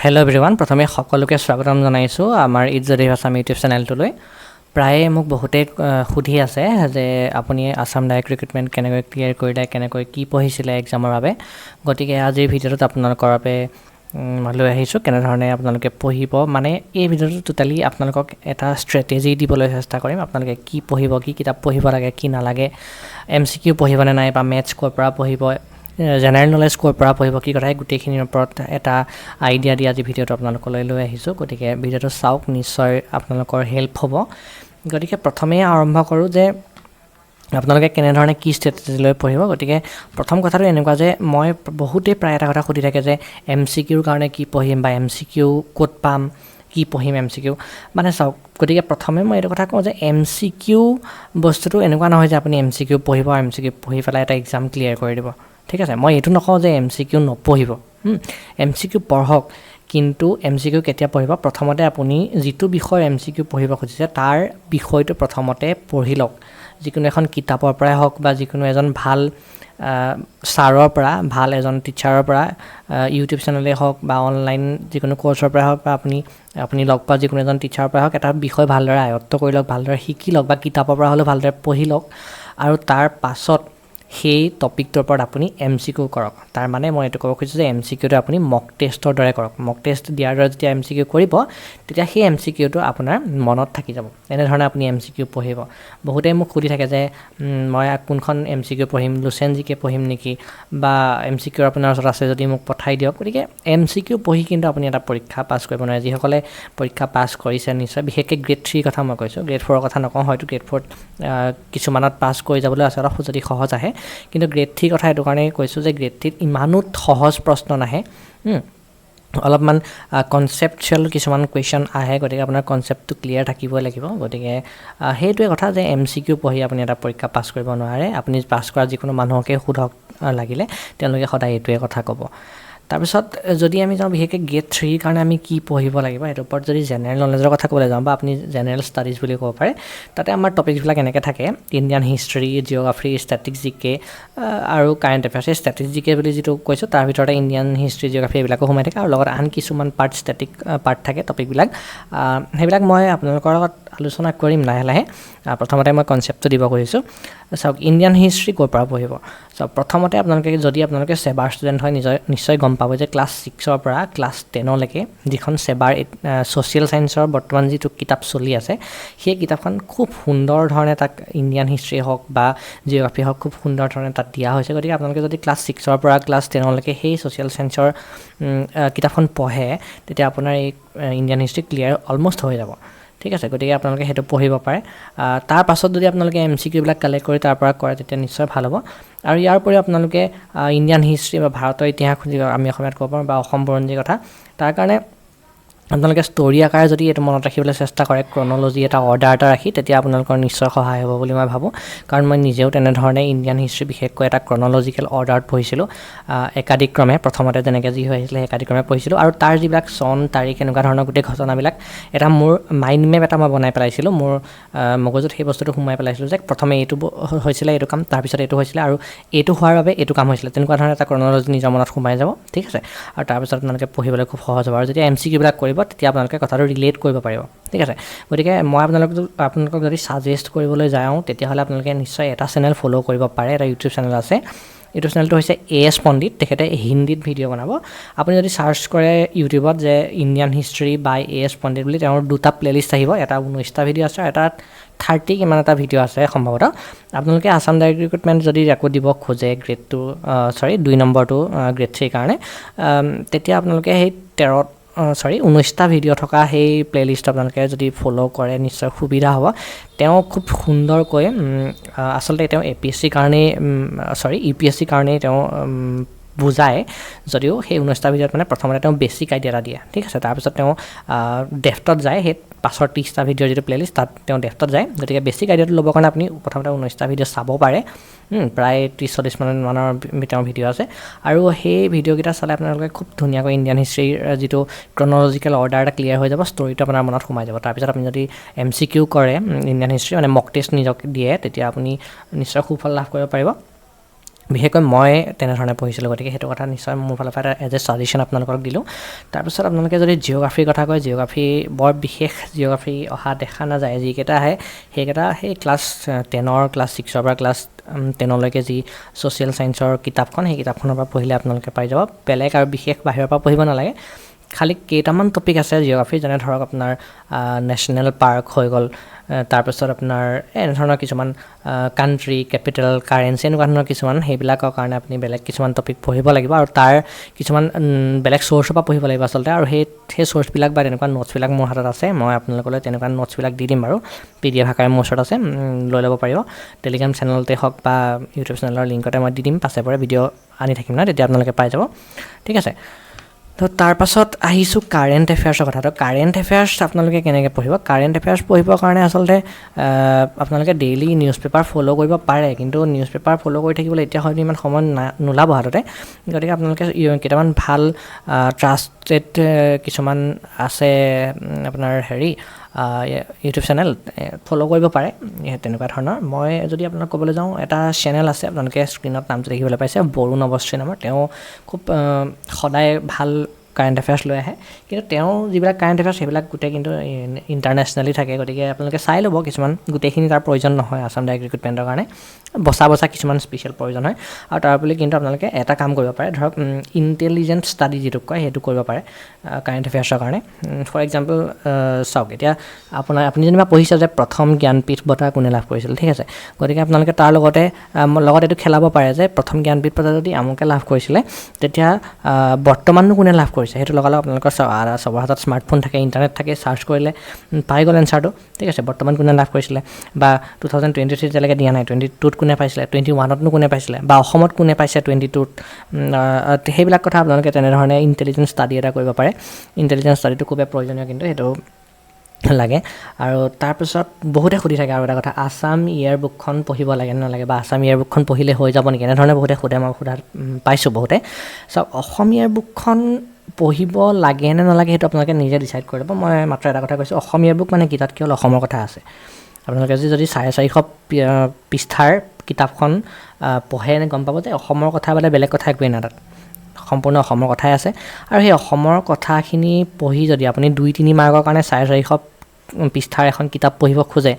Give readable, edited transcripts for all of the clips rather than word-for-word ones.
Hello' everyone, প্ৰথমে সকলোকে স্বাগতম জনাইছোঁ আমাৰ it's Jadif Assam YouTube চেনেলটোলৈ। প্ৰায়ে মোক বহুতেই সুধি আছে যে আপুনি আছাম ডাইৰেক্ট ৰিক্ৰুটমেণ্ট কেনেকৈ ক্লিয়াৰ কৰিলে, কেনেকৈ কি পঢ়িছিলে এক্সামৰ বাবে। গতিকে আজিৰ ভিডিঅ'টোত আপোনালোকৰ বাবে লৈ আহিছোঁ কেনেধৰণে আপোনালোকে পঢ়িব। মানে এই ভিডিঅ'টো টোটেলি আপোনালোকক এটা ষ্ট্ৰেটেজি দিবলৈ চেষ্টা কৰিম, আপোনালোকে কি পঢ়িব, কি কিতাপ পঢ়িব লাগে, কি নালাগে, এমচিকিউ পঢ়িবনে নাই বা মেথছ ক'ৰ পৰা পঢ়িব, জেনেৰেল নলেজ ক'ৰ পৰা পঢ়িব, কি কথা, গোটেইখিনিৰ ওপৰত এটা আইডিয়া দি আজি ভিডিঅ'টো আপোনালোকলৈ লৈ আহিছোঁ। গতিকে ভিডিঅ'টো চাওক, নিশ্চয় আপোনালোকৰ হেল্প হ'ব। গতিকে প্ৰথমেই আৰম্ভ কৰোঁ যে আপোনালোকে কেনেধৰণে কি ষ্ট্ৰেটেজি লৈ পঢ়িব। গতিকে প্ৰথম কথাটো এনেকুৱা যে মই বহুতেই প্ৰায় এটা কথা সুধি থাকে যে এমচিকিউৰ কাৰণে কি পঢ়িম বা এমচিকিউ ক'ত পাম, কি পঢ়িম এমচিকিউ মানে চাওক। গতিকে প্ৰথমে মই এইটো কথা কওঁ যে এমচিকিউ বস্তুটো এনেকুৱা নহয় যে আপুনি এমচিকিউ পঢ়িব আৰু এমচিকিউ পঢ়ি পেলাই এটা এক্সাম ক্লিয়াৰ কৰি দিব। ঠিক আছে, মই এইটো নকওঁ যে এমচিকিউ নপঢ়িব, এমচিকিউ পঢ়ক, কিন্তু এমচিকিউ কেতিয়া পঢ়িব? প্ৰথমতে আপুনি যিটো বিষয়ৰ এমচিকিউ পঢ়িব খুজিছে তাৰ বিষয়টো প্ৰথমতে পঢ়ি লওক, যিকোনো এখন কিতাপৰ পৰাই হওক বা যিকোনো এজন ভাল ছাৰৰ পৰা, ভাল এজন টিচাৰৰ পৰা, ইউটিউব চেনেলেই হওক বা অনলাইন যিকোনো কৰ্চৰ পৰাই হওক বা আপুনি আপুনি লগ পোৱা যিকোনো এজন টিচাৰৰ পৰাই হওক, এটা বিষয় ভালদৰে আয়ত্ব কৰি লওক, ভালদৰে শিকি লওক বা কিতাপৰ পৰা হ'লেও ভালদৰে পঢ়ি লওক আৰু তাৰ পাছত সেই টপিকটোৰ ওপৰত আপুনি এমচিকিউ কৰক। তাৰ মানে মই এইটো ক'ব খুজিছোঁ যে এমচিকিউটো আপুনি মক টেষ্টৰ দৰে কৰক। মক টেষ্ট দিয়াৰ দৰে যেতিয়া এমচিকিউ কৰিব তেতিয়া সেই এমচিকিউটো আপোনাৰ মনত থাকি যাব। এনেধৰণে আপুনি এমচিকিউ পঢ়িব। বহুতেই মোক সুধি থাকে যে মই কোনখন এমচিকিউ পঢ়িম, লুচেন জিকে পঢ়িম নেকি বা এমচিকিউ আপোনাৰ ওচৰত আছে যদি মোক পঠাই দিয়ক। গতিকে এমচিকিউ পঢ়ি কিন্তু আপুনি এটা পৰীক্ষা পাছ কৰিব নোৱাৰে। যিসকলে পৰীক্ষা পাছ কৰিছে নিশ্চয়, বিশেষকৈ গ্ৰেড থ্ৰীৰ কথা মই কৈছোঁ, গ্ৰেড ফ'ৰৰ কথা নকওঁ, হয়তো গ্ৰেড ফ'ৰত কিছুমানত পাছ কৰি যাবলৈ আছে অলপ যদি সহজ আহে, কিন্তু গ্ৰেড থ্ৰীৰ কথা এইটো কাৰণেই কৈছোঁ যে গ্ৰেড থ্ৰীত ইমানো সহজ প্ৰশ্ন নাহে, অলপমান কনচেপচুৱেল কিছুমান কুৱেশ্যন আহে। গতিকে আপোনাৰ কনচেপ্টটো ক্লিয়াৰ থাকিবই লাগিব। গতিকে সেইটোৱে কথা যে এমচিকিউ পঢ়ি আপুনি এটা পৰীক্ষা পাছ কৰিব নোৱাৰে। আপুনি পাছ কৰা যিকোনো মানুহকে সোধক লাগিলে, তেওঁলোকে সদায় এইটোৱে কথা ক'ব। তাৰপিছত যদি আমি যাওঁ বিশেষকৈ গ্ৰেড থ্ৰীৰ কাৰণে আমি কি পঢ়িব লাগিব সেইটোৰ ওপৰত যদি জেনেৰেল নলেজৰ কথা ক'বলৈ যাওঁ বা আপুনি জেনেৰেল ষ্টাডিজ বুলি ক'ব পাৰে, তাতে আমাৰ টপিকছবিলাক এনেকৈ থাকে: Indian history, geography, static GK আৰু কাৰেণ্ট এফেয়াৰ্ছ। এই ষ্টেটিক জিকে বুলি যিটো কৈছোঁ তাৰ ভিতৰতে ইণ্ডিয়ান হিষ্ট্ৰী, জিঅ'গ্ৰাফী এইবিলাকো সোমাই থাকে আৰু লগত আন কিছুমান পাৰ্ট, ষ্টেটিক পাৰ্ট থাকে টপিকবিলাক। সেইবিলাক মই আপোনালোকৰ লগত আলোচনা কৰিম লাহে লাহে। প্ৰথমতে মই কনচেপ্টটো দিব খুজিছোঁ। চাওক, ইণ্ডিয়ান হিষ্ট্ৰী ক'ৰ পৰা পঢ়িব? চাওক, প্ৰথমতে আপোনালোকে যদি আপোনালোকে ছেবাৰ ষ্টুডেণ্ট হয় নিশ্চয় গম পাব যে ক্লাছ ছিক্সৰ পৰা ক্লাছ টেনলৈকে যিখন ছেবাৰ ছ'চিয়েল ছায়েন্সৰ বৰ্তমান যিটো কিতাপ চলি আছে, সেই কিতাপখন খুব সুন্দৰ ধৰণে তাক ইণ্ডিয়ান হিষ্ট্ৰী হওক বা জিঅ'গ্ৰাফী হওক খুব সুন্দৰ ধৰণে তাত দিয়া হৈছে। গতিকে আপোনালোকে যদি ক্লাছ ছিক্সৰ পৰা ক্লাছ টেনলৈকে সেই ছ'চিয়েল ছায়েন্সৰ কিতাপখন পঢ়ে তেতিয়া আপোনাৰ এই ইণ্ডিয়ান হিষ্ট্ৰী ক্লিয়াৰ অলমষ্ট হৈ যাব। ঠিক আছে, গতিকে আপোনালোকে সেইটো পঢ়িব পাৰে। তাৰ পাছত যদি আপোনালোকে এমচিকিউবিলাক কালেক্ট কৰি তাৰ পৰা কৰে তেতিয়া নিশ্চয় ভাল হ'ব। আৰু ইয়াৰ উপৰিও আপোনালোকে ইণ্ডিয়ান হিষ্ট্ৰী বা ভাৰতৰ ইতিহাস যি আমি অসমীয়াত ক'ব পাৰোঁ বা অসম বুৰঞ্জীৰ কথা, তাৰ কাৰণে আপোনালোকে ষ্টৰী আকাৰে যদি এইটো মনত ৰাখিবলৈ চেষ্টা কৰে, ক্ৰন'লজি এটা অৰ্ডাৰ এটা ৰাখি, তেতিয়া আপোনালোকৰ নিশ্চয় সহায় হ'ব বুলি মই ভাবোঁ। কাৰণ মই নিজেও তেনেধৰণে ইণ্ডিয়ান হিষ্ট্ৰী বিশেষকৈ এটা ক্ৰন'লজিকেল অৰ্ডাৰত পঢ়িছিলোঁ, একাদিক্ৰমে প্ৰথমতে যেনেকৈ যি হৈ আহিছিলে একাদিক্ৰমে পঢ়িছিলোঁ আৰু তাৰ যিবিলাক চন, তাৰিখ, এনেকুৱা ধৰণৰ গোটেই ঘটনাবিলাক এটা মোৰ মাইণ্ড মেপ এটা মই বনাই পেলাইছিলোঁ, মোৰ মগজুত সেই বস্তুটো সোমাই পেলাইছিলোঁ যে প্ৰথমে এইটো হৈছিলে এইটো কাম, তাৰপিছত এইটো হৈছিলে আৰু এইটো হোৱাৰ বাবে এইটো কাম হৈছিলে, তেনেকুৱা ধৰণৰ এটা ক্ৰন'লজি নিজৰ মনত সোমাই যাব। ঠিক আছে, আৰু তাৰপিছত আপোনালোকে পঢ়িবলৈ খুব সহজ হ'ব আৰু যেতিয়া এমচিকিউবিলাক কৰিব তেতিয়া আপোনালোকে কথাটো ৰিলেট কৰিব পাৰিব। ঠিক আছে, গতিকে মই আপোনালোকক যদি ছাজেষ্ট কৰিবলৈ যাওঁ তেতিয়াহ'লে আপোনালোকে নিশ্চয় এটা চেনেল ফ'ল' কৰিব পাৰে। এটা ইউটিউব চেনেল আছে, ইউটিউব চেনেলটো হৈছে এ এছ পণ্ডিত। তেখেতে হিন্দীত ভিডিঅ' বনাব। আপুনি যদি চাৰ্চ কৰে ইউটিউবত যে Indian history by A S Pandit বুলি, তেওঁৰ দুটা প্লে'লিষ্ট আহিব, এটা 19টা ভিডিঅ' আছে আৰু এটা 30 কিমান এটা ভিডিঅ' আছে সম্ভৱতঃ। আপোনালোকে আছাম ডাইৰেক্ট ৰিক্ৰুটমেণ্ট যদি আকৌ দিব খোজে গ্ৰেড টু, চৰি 2 নম্বৰটো গ্ৰেড থ্ৰীৰ কাৰণে, তেতিয়া আপোনালোকে সেই 19টা ভিডিঅ' থকা সেই প্লে'লিষ্ট আপোনালোকে যদি ফ'ল' কৰে নিশ্চয় সুবিধা হ'ব। তেওঁ খুব সুন্দৰকৈ, আচলতে তেওঁ এ পি এছ চিৰ কাৰণেই, চৰি ইউ পি এছ চিৰ কাৰণেই তেওঁ বুজায় যদিও সেই 19টা ভিডিঅ'ত মানে প্ৰথমতে তেওঁ বেছিক আইডিয়া এটা দিয়ে। ঠিক আছে, তাৰপিছত তেওঁ ডেফ্টত যায়, সেই পাছৰ 30টা ভিডিঅ'ৰ যিটো প্লে'লিষ্ট তাত তেওঁ ডেফ্টত যায়। গতিকে বেছিক আইডিয়াটো ল'বৰ কাৰণে আপুনি প্ৰথমতে 19টা ভিডিঅ' চাব পাৰে। প্ৰায় 30-40 মানৰ তেওঁৰ ভিডিঅ' আছে আৰু সেই ভিডিঅ'কেইটা চালে আপোনালোকে খুব ধুনীয়াকৈ ইণ্ডিয়ান হিষ্ট্ৰীৰ যিটো ক্ৰন'লজিকেল অৰ্ডাৰ এটা ক্লিয়াৰ হৈ যাব, ষ্টৰীটো আপোনাৰ মনত সোমাই যাব। তাৰপিছত আপুনি যদি এমচিকিউ কৰে ইণ্ডিয়ান হিষ্ট্ৰী, মানে মক টেষ্ট নিজক দিয়ে, তেতিয়া আপুনি নিশ্চয় সুফল লাভ কৰিব পাৰিব। বিশেষকৈ মই তেনেধৰণে পঢ়িছিলোঁ, গতিকে সেইটো কথা নিশ্চয় মোৰ ফালৰ পৰা এটা এজ এ ছাজেশ্যন আপোনালোকক দিলোঁ। তাৰপিছত আপোনালোকে যদি জিঅ'গ্ৰাফীৰ কথা কয়, জিঅ'গ্ৰাফী বৰ বিশেষ জিঅ'গ্ৰাফী অহা দেখা নাযায়। যিকেইটা আহে সেইকেইটা সেই ক্লাছ 10ৰ, ক্লাছ 6ৰ পৰা ক্লাছ 10লৈকে যি ছ'চিয়েল ছায়েন্সৰ কিতাপখন, সেই কিতাপখনৰ পৰা পঢ়িলে আপোনালোকে পাই যাব। বেলেগ আৰু বিশেষ বাহিৰৰ পৰা পঢ়িব নালাগে। খালি কেইটামান টপিক আছে জিঅ'গ্ৰাফী, যেনে ধৰক আপোনাৰ নেশ্যনেল পাৰ্ক হৈ গ'ল, তাৰপিছত আপোনাৰ এনেধৰণৰ কিছুমান কাণ্ট্ৰি, কেপিটেল, কাৰেঞ্চি, এনেকুৱা ধৰণৰ কিছুমান, সেইবিলাকৰ কাৰণে আপুনি বেলেগ কিছুমান টপিক পঢ়িব লাগিব আৰু তাৰ কিছুমান বেলেগ চ'ৰ্চৰ পৰা পঢ়িব লাগিব আচলতে। আৰু সেই চ'ৰ্চবিলাক বা তেনেকুৱা নোটছবিলাক মোৰ হাতত আছে, মই আপোনালোকলৈ তেনেকুৱা নোটছবিলাক দি দিম বাৰু, পিডিএফ আকাৰে মোৰ ওচৰত আছে, লৈ ল'ব পাৰিব। টেলিগ্ৰাম চেনেলতে হওক বা ইউটিউব চেনেলৰ লিংকতে মই দি দিম, পাছে পৰে ভিডিঅ' আনি থাকিম নহয়, তেতিয়া আপোনালোকে পাই যাব, ঠিক আছে। তো তাৰপাছত আহিছোঁ কাৰেণ্ট এফেয়াৰ্ছৰ কথা। তো কাৰেণ্ট এফেয়াৰ্ছ আপোনালোকে কেনেকৈ পঢ়িব? কাৰেণ্ট এফেয়াৰ্ছ পঢ়িবৰ কাৰণে আচলতে আপোনালোকে ডেইলি নিউজ পেপাৰ ফ'ল' কৰিব পাৰে, কিন্তু নিউজ পেপাৰ ফ'ল' কৰি থাকিবলৈ এতিয়া হয়তো ইমান সময় নোলাব হাততে। গতিকে আপোনালোকে কেইটামান ভাল ট্ৰাষ্টেড কিছুমান আছে আপোনাৰ হেৰি ইউটিউব চেনেল ফ'ল' কৰিব পাৰে তেনেকুৱা ধৰণৰ। মই যদি আপোনাক ক'বলৈ যাওঁ, এটা চেনেল আছে, আপোনালোকে স্ক্ৰীণত নামটো দেখিবলৈ পাইছে, বৰুণ অৱস্থি নামৰ। তেওঁ খুব সদায় ভাল কাৰেণ্ট এফেয়াৰ্ছ লৈ আহে, কিন্তু তেওঁ যিবিলাক কাৰেণ্ট এফেয়াৰ্ছ সেইবিলাক গোটেই কিন্তু ইণ্টাৰনেশ্যনেলি থাকে, গতিকে আপোনালোকে চাই ল'ব। কিছুমান গোটেইখিনি তাৰ প্ৰয়োজন নহয় আছাম ডাইৰেক্ট ৰিক্ৰুটমেণ্টৰ কাৰণে, বচা বচা কিছুমান স্পেচিয়েল প্ৰয়োজন হয়। আৰু তাৰ উপৰি কিন্তু আপোনালোকে এটা কাম কৰিব পাৰে, ধৰক ইণ্টেলিজেণ্ট ষ্টাডি যিটোক কয় সেইটো কৰিব পাৰে কাৰেণ্ট এফেয়াৰ্ছৰ কাৰণে। ফৰ এক্সাম্পল চাওক, এতিয়া আপুনি যেনিবা পঢ়িছে যে প্ৰথম জ্ঞানপীঠ বঁটা কোনে লাভ কৰিছিল, ঠিক আছে, গতিকে আপোনালোকে তাৰ লগত এইটো খেলাব পাৰে যে প্ৰথম জ্ঞানপীঠ বঁটা যদি আমুকে লাভ কৰিছিলে, তেতিয়া বৰ্তমাননো কোনে লাভ কৰিছে, সেইটো লগালগ আপোনালোকৰ চবৰ হাতত স্মাৰ্টফোন থাকে, ইণ্টাৰনেট থাকে, চাৰ্চ কৰিলে পাই গ'ল এনচাৰটো, ঠিক আছে, বৰ্তমান কোনে লাভ কৰিছিলে বা 2023 এতিয়ালৈকে দিয়া নাই, 22ত কোনে পাইছিলে, 21তনো কোনে পাইছিলে বা অসমত কোনে পাইছে 22ত, সেইবিলাক কথা আপোনালোকে তেনেধৰণে ইণ্টেলিজেঞ্চ ষ্টাডি এটা কৰিব পাৰে। ইণ্টেলিজেঞ্চ ষ্টাডিটো খুবেই প্ৰয়োজনীয়, কিন্তু সেইটো লাগে। আৰু তাৰপিছত বহুতে সুধি থাকে আৰু এটা কথা, আছাম ইয়েৰ বুকখন পঢ়িব লাগে নে নালাগে বা আছাম ইয়েৰ বুকখন পঢ়িলে হৈ যাব নেকি, এনেধৰণে বহুতে সোধে, মই সোধা পাইছোঁ বহুতে। চাওক, অসম ইয়েৰ বুকখন পঢ়িব লাগে নে নালাগে সেইটো আপোনালোকে নিজে ডিচাইড কৰি ল'ব। মই মাত্ৰ এটা কথা কৈছোঁ, অসম ইয়েৰ বুক মানে কি, তাত কেৱল অসমৰ কথা আছে। আপোনালোকে যদি 450 পৃষ্ঠাৰ কিতাপখন পঢ়ে গম পাব যে অসমৰ কথা বাদে বেলেগ কথা একোৱেই নাই, তাত সম্পূৰ্ণ অসমৰ কথাই আছে। আৰু সেই অসমৰ কথাখিনি পঢ়ি যদি আপুনি 2-3 মাৰ্কৰ কাৰণে 450 পৃষ্ঠাৰ এখন কিতাপ পঢ়িব খোজে,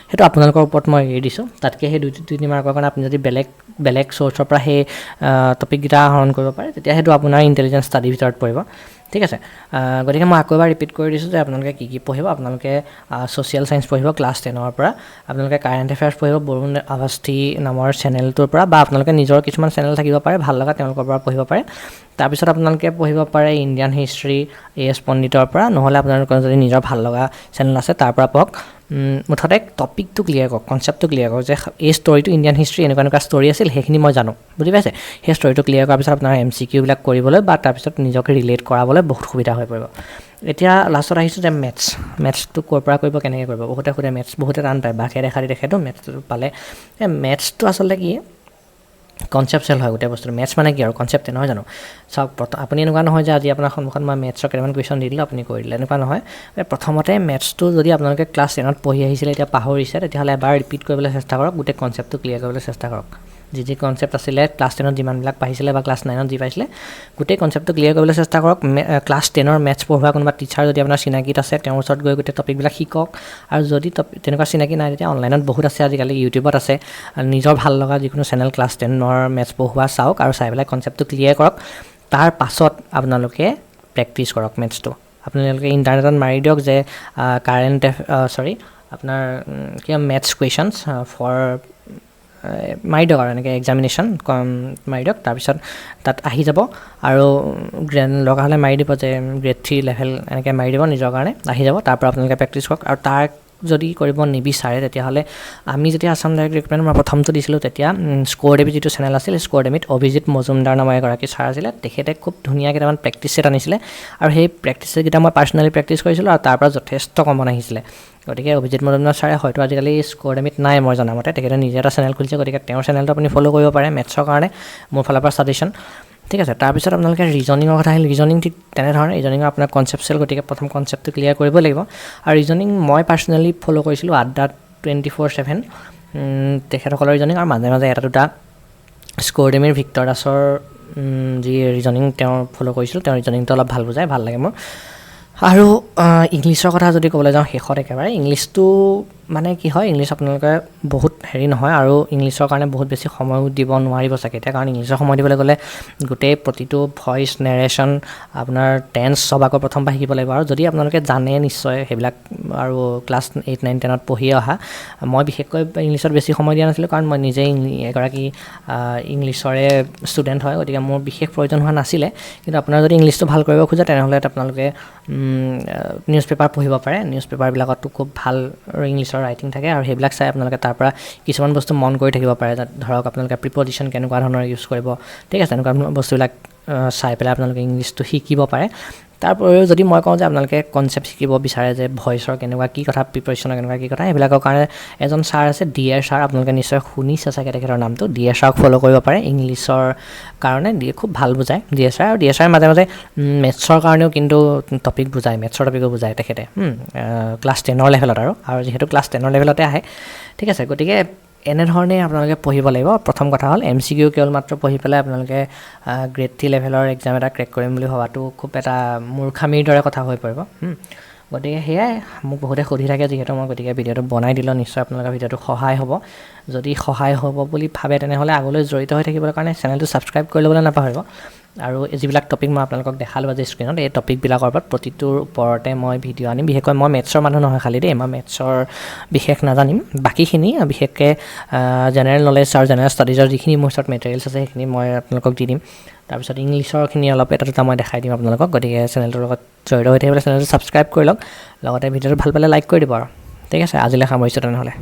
সেইটো আপোনালোকৰ ওপৰত মই এৰি দিছোঁ। তাতকৈ সেই 2-3 মাৰ্কৰ কাৰণে আপুনি যদি বেলেগ বেলেগ চ'ৰ্চৰ পৰা সেই টপিককেইটা আহৰণ কৰিব পাৰে, তেতিয়া সেইটো আপোনাৰ ইণ্টেলিজেঞ্চ ষ্টাডিৰ ভিতৰত পৰিব, ঠিক আছে। গতিকে মই আকৌ এবাৰ ৰিপিট কৰি দিছোঁ যে আপোনালোকে কি কি পঢ়িব। আপোনালোকে ছ'চিয়েল ছায়েন্স পঢ়িব ক্লাছ 10ৰ পৰা, আপোনালোকে কাৰেণ্ট এফেয়াৰ্ছ পঢ়িব বৰুণ আৱাস্থি নামৰ চেনেলটোৰ পৰা, বা আপোনালোকে নিজৰ কিছুমান চেনেল থাকিব পাৰে ভাল লগা, তেওঁলোকৰ পৰা পঢ়িব পাৰে। তাৰপিছত আপোনালোকে পঢ়িব পাৰে ইণ্ডিয়ান হিষ্ট্ৰী এ এছ পণ্ডিতৰ পৰা, নহ'লে আপোনালোকৰ যদি নিজৰ ভাল লগা চেনেল আছে তাৰ পৰা পঢ়ক। মুঠতে টপিকটো ক্লিয়াৰ কৰক, কনচেপ্টটো ক্লিয়াৰ কৰক যে এই ষ্টৰিটো ইণ্ডিয়ান হিষ্ট্ৰী এনেকুৱা এনেকুৱা ষ্টৰি আছিল, সেইখিনি মই জানো, বুজি পাইছে। সেই ষ্টৰিটো ক্লিয়াৰ কৰাৰ পিছত আপোনাৰ এম চি কিউবিলাক কৰিবলৈ বা তাৰপিছত নিজকে ৰিলেট কৰাবলৈ বহুত সুবিধা হৈ পৰিব। এতিয়া লাষ্টত আহিছোঁ যে মেথছ, মেথছটো ক'ৰ পৰা কৰিব, কেনেকৈ কৰিব। বহুতে সোধে মেথছ, বহুতে টান পায়, বাঘে দেখা দি দেখেতো মেথছটো পালে। এই মেথছটো আচলতে কি কনচেপচুৱেল হয় গোটেই বস্তুটো। মেথছ মানে কি আৰু কনচেপ্টে নহয় জানো। চাওক, আপুনি এনেকুৱা নহয় যে আজি আপোনাৰ সন্মুখত মই মেথছৰ কেইটামান কুৱেশ্যন দি দিলোঁ আপুনি কৰি দিলে, এনেকুৱা নহয়। প্ৰথমতে মেথছটো যদি আপোনালোকে ক্লাছ 10ত পঢ়ি আহিছিলে এতিয়া পাহৰিছে, তেতিয়াহ'লে এবাৰ ৰিপিট কৰিবলৈ চেষ্টা কৰক, গোটেই কনচেপ্টটো ক্লিয়াৰ কৰিবলৈ চেষ্টা কৰক। যি যি কনচেপ্ট আছিলে ক্লাছ 10ত যিমানবিলাক পাইছিলে বা ক্লাছ 9ত যি পাইছিলে, গোটেই কনচেপ্টটো ক্লিয়াৰ কৰিবলৈ চেষ্টা কৰক। ক্লাছ 10ৰ মেথছ পঢ়োৱা কোনোবা টিচাৰ যদি আপোনাৰ চিনাকিত আছে, তেওঁৰ ওচৰত গৈ গোটেই টপিকবিলাক শিকক। আৰু যদি তেনেকুৱা চিনাকি নাই, তেতিয়া অনলাইনত বহুত আছে আজিকালি, ইউটিউবত আছে, নিজৰ ভাল লগা যিকোনো চেনেল ক্লাছ 10ৰ মেথছ পঢ়োৱা চাওক আৰু চাই পেলাই কনচেপ্টটো ক্লিয়াৰ কৰক। তাৰ পাছত আপোনালোকে প্ৰেক্টিছ কৰক মেথছটো। আপোনালোকে ইণ্টাৰনেটত মাৰি দিয়ক যে কাৰেণ্ট চৰি আপোনাৰ কিবা মেথছ কুৱেশ্যনছ ফৰ মাৰি দিয়ক আৰু এনেকৈ এক্সামিনেশ্যন মাৰি দিয়ক, তাৰপিছত তাত আহি যাব। আৰু দৰকাৰ হ'লে মাৰি দিব যে গ্ৰেড 3 লেভেল এনেকৈ মাৰি দিব, নিজৰ কাৰণে আহি যাব। তাৰপৰা আপোনালোকে প্ৰেক্টিছ কৰক। আৰু তাৰ যদি কৰিব নিবিচাৰে, তেতিয়াহ'লে আমি যেতিয়া আছাম ডাইৰেক্ট ৰিক্ৰুটমেণ্ট মই প্ৰথমটো দিছিলোঁ, তেতিয়া স্ক'ৰডেমি যিটো চেনেল আছিল, স্ক'ৰডেমিত অভিজিত মজুমদাৰ নামৰ এগৰাকী ছাৰ আছিলে, তেখেতে খুব ধুনীয়া কেইটামান প্ৰেক্টিছ ছেট আনিছিলে আৰু সেই প্ৰেক্টিছ ছেটকেইটা মই পাৰ্চনেলি প্ৰেক্টিছ কৰিছিলোঁ আৰু তাৰ পৰা যথেষ্ট কমন আহিছিলে। গতিকে অভিজিত মজুমদাৰ ছাৰে হয়তো আজিকালি স্ক'ৰডেমিত নাই মই জনামতে, তেখেতে নিজে এটা চেনেল খুলিছে, গতিকে তেওঁৰ চেনেলটো আপুনি ফ'ল' কৰিব পাৰে মেথছৰ কাৰণে, মোৰ ফালৰ পৰা ছাজেশ্যন, ঠিক আছে। তাৰপিছত আপোনালোকে ৰিজনিঙৰ কথা আহিল। ৰিজনিং ঠিক তেনেধৰণে, ৰিজনিঙৰ আপোনাৰ কনচেপচুৱেল, গতিকে প্ৰথম কনচেপ্টটো ক্লিয়াৰ কৰিবই লাগিব। আৰু ৰিজনিং মই পাৰ্চনেলি ফ'ল' কৰিছিলোঁ আড্ডা 24/7 তেখেতসকলৰ ৰিজনিং, আৰু মাজে মাজে এটা দুটা স্ক'ৰডেমিৰ ভিক্টৰ দাসৰ যি ৰিজনিং তেওঁ ফ'ল' কৰিছিলোঁ, তেওঁৰ ৰিজনিংটো অলপ ভাল বুজায়, ভাল লাগে মোৰ। আৰু ইংলিছৰ কথা যদি ক'বলৈ যাওঁ শেষত একেবাৰে, ইংলিছটো মানে কি হয়, ইংলিছ আপোনালোকে বহুত হেৰি নহয় আৰু ইংলিছৰ কাৰণে বহুত বেছি সময়ো দিব নোৱাৰিব চাগে এতিয়া, কাৰণ ইংলিছৰ সময় দিবলৈ গ'লে গোটেই প্ৰতিটো ভইচ, নেৰেশ্যন, আপোনাৰ টেন্স চব আকৌ প্ৰথম পৰা শিকিব লাগিব। আৰু যদি আপোনালোকে জানে নিশ্চয় সেইবিলাক আৰু ক্লাছ 8, 9, 10ত পঢ়ি অহা, মই বিশেষকৈ ইংলিছত বেছি সময় দিয়া নাছিলোঁ, কাৰণ মই নিজেই এগৰাকী ইংলিছৰে ষ্টুডেণ্ট হয়, গতিকে মোৰ বিশেষ প্ৰয়োজন হোৱা নাছিলে। কিন্তু আপোনাৰ যদি ইংলিছটো ভাল কৰিব খোজে, তেনেহ'লে আপোনালোকে নিউজ পেপাৰ পঢ়িব পাৰে। নিউজ পেপাৰবিলাকতো খুব ভাল ইংলিছৰ ৰাইটিং থাকে আৰু সেইবিলাক চাই আপোনালোকে তাৰ পৰা কিছুমান বস্তু মন কৰি থাকিব পাৰে। তাত ধৰক আপোনালোকে প্ৰিপজিশ্যন কেনেকুৱা ধৰণৰ ইউজ কৰিব, ঠিক আছে, এনেকুৱা ধৰণৰ বস্তুবিলাক চাই পেলাই আপোনালোকে ইংলিছটো শিকিব পাৰে। তাৰ উপৰিও যদি মই কওঁ যে আপোনালোকে কনচেপ্ট শিকিব বিচাৰে যে ভইচৰ কেনেকুৱা কি কথা, প্ৰিপজিশ্যনৰ কেনেকুৱা কি কথা, সেইবিলাকৰ কাৰণে এজন ছাৰ আছে, ডি এ ছাৰ, আপোনালোকে নিশ্চয় শুনিছে চাগে তেখেতৰ নামটো। ডি এ ছাৰক ফ'ল' কৰিব পাৰে ইংলিছৰ কাৰণে, দিয়ে খুব ভাল বুজায় ডি এ ছাৰ। আৰু ডি এ ছাৰে মাজে মাজে মেথছৰ কাৰণেও কিন্তু টপিক বুজায়, মেথছৰ টপিকো বুজায় তেখেতে ক্লাছ 10ৰ লেভেলত, আৰু যিহেতু ক্লাছ 10ৰ লেভেলতে আহে, ঠিক আছে। গতিকে এনেধৰণে আপোনালোকে পঢ়িব লাগিব। প্ৰথম কথা হ'ল এম চি কিউ কেৱল মাত্ৰ পঢ়ি পেলাই আপোনালোকে গ্ৰেড 3 লেভেলৰ এক্সাম এটা ক্ৰেক কৰিম বুলি ভবাটো খুব এটা মূৰ্খামিৰ দৰে কথা হৈ পৰিব। গতিকে সেয়াই, মোক বহুতে সুধি থাকে যিহেতু, মই গতিকে ভিডিঅ'টো বনাই দিলোঁ, নিশ্চয় আপোনালোকৰ ভিডিঅ'টো সহায় হ'ব। যদি সহায় হ'ব বুলি ভাবে, তেনেহ'লে আগলৈ জড়িত হৈ থাকিবৰ কাৰণে চেনেলটো ছাবস্ক্ৰাইব কৰি ল'বলৈ নাপাহৰিব। আৰু যিবিলাক টপিক মই আপোনালোকক দেখালোঁ আজি স্ক্ৰীণত, এই টপিকবিলাকৰ ওপৰত প্ৰতিটোৰ ওপৰতে মই ভিডিঅ' আনিম। বিশেষকৈ মই মেথছৰ মানুহ নহয় খালি দেই, মই মেথছৰ বিশেষ নাজানিম, বাকীখিনি বিশেষকৈ জেনেৰেল নলেজ আৰু জেনেৰেল ষ্টাডিজৰ যিখিনি মোৰ ওচৰত মেটেৰিয়েলছ আছে সেইখিনি মই আপোনালোকক দি দিম। তাৰপিছত ইংলিছৰখিনি অলপ এটা দুটা মই দেখাই দিম আপোনালোকক। গতিকে চেনেলটোৰ লগত জড়িত হৈ থাকিবলৈ চেনেলটো ছাবস্ক্ৰাইব কৰি লওক, লগতে ভিডিঅ'টো ভাল পালে লাইক কৰি দিব আৰু। ঠিক আছে, আজিলৈ সামৰিছোঁ তেনেহ'লে।